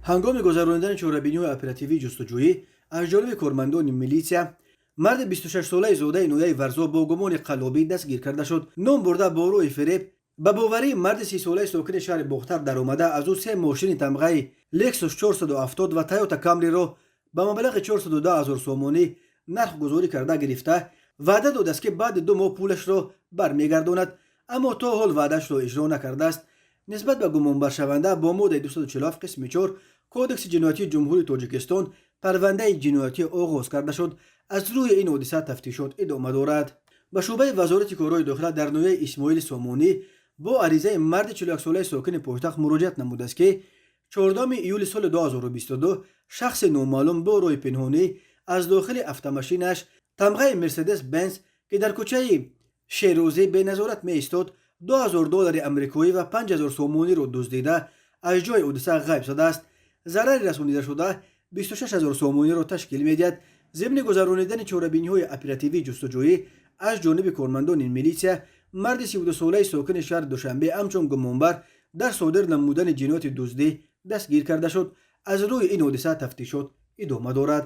Ҳангоми гузаронидани чорабиниҳои оперативии ҷустуҷӯӣ аз ҷониби кормандони милитсия марди 26-солаи зодаи ноҳияи Варзоб бо гумони қаллобӣ дастгир карда шуд. Ном бурда бо роҳи фиреб ба боварии марди 30-солаи сокини шаҳри Бохтар даромада, аз ӯ се мошини тамғаи Lexus 470 ва Toyota Camry-ро ба маблағи 410 ҳазор сомонӣ нархгузорӣ карда гирифта, ваъда додааст, ки баъди 2 моҳ пулашро бармегардонад, аммо то ҳол ваъдаашро иҷро накардааст. Нисбат ба гумонбаршаванда бо моддаи 247 қисми 4 Кодекси ҷиноятии Ҷумҳурии Тоҷикистон парвандаи ҷиноятӣ оғоз карда шуд. Аз рӯи ин ҳодиса тафтишот идома дорад. Ба шӯъбаи Вазорати корҳои дохила дар ноҳияи Исмоили Сомонӣ бо аризаи марди 41-солаи сокини пойтахт муроҷиат намудааст, ки 14 июли соли 2022 шахси номаълум бо роҳи пинҳонӣ аз дохили автомашинаш тамғаи Мерседес Бенз, ки дар кӯчаи Шерозӣ беназорат меистод, 2000 доллари амрикоӣ ва 5000 сомониро дуздида, аз ҷои ҳодиса ғайб задааст. Зарари расонидашуда 26 ҳазор сомониро ташкил медиҳад. Зимни гузаронидани чорабиниҳои оперативии ҷустуҷӯӣ аз ҷониби кормандони милитсия марди 32-солаи сокини шаҳри Душанбе ҳамчун гумонбар дар содир намудани ҷинояти дуздӣ дастгир карда шуд. Аз рӯи ин ҳодиса тафтишот идома дорад.